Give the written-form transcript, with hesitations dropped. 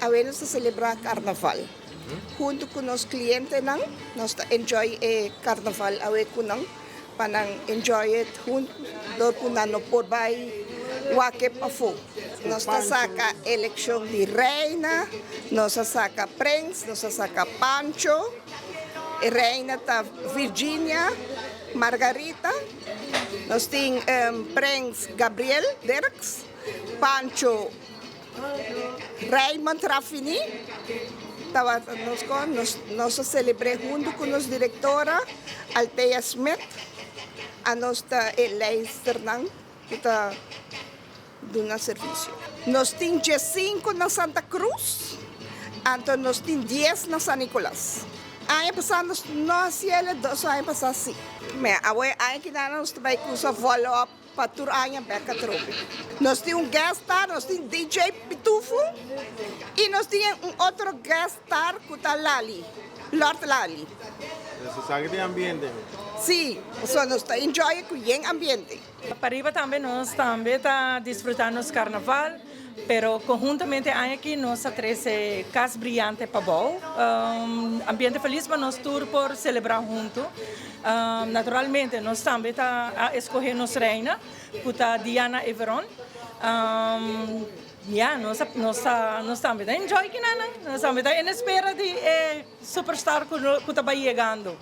Awe nos ta selebrá karnaval huntu ku nos klientenan. Nos ta enjoy e karnaval awe ku nan pa nan enjoy it huntu dor ku nan no por bai wak e pafó. Nos ta saka elekshon di reina, nos a saka prens, nos a saka pancho. E reina ta Virginia Margarita. Nos tin prens Gabriel Dirks, pancho Raymond Rafini tabata nos con nos, nos a celebr'é hunto cu nos directora Althea Smith, a nos ta e leisternan cu ta duna servicio. Nos tin diescinco na Santa Cruz, anto nos tin dies na San Nicolas. Aña pasá nos no haciele, dos aña pasá si. Me awe aña kina nos ta bay cusa follow up. Pa tur aña bek atrobe. Nos tin un guest star, nos tin DJ Pitufo y nos tin un otro guest star cu ta Lali, Lord Lali. Entonces esaki tin ambiente. Sí, pasobra nos ta enjoy cu yen ambiente. Pariba tambe nos tambe ta disfruta nos carnaval, pero conhuntamente aña aki nos a trece Cas Briyante pabou. Ambiente feliz pa nos tur por celebra hunto. Naturalmente nos tambe ta a escoge nos reina cu ta Diana Everon. Ya, nos nos ta nos tambe ta enjoy kinanan. Nos tambe ta en espera di e superstar cu ta bay yegando.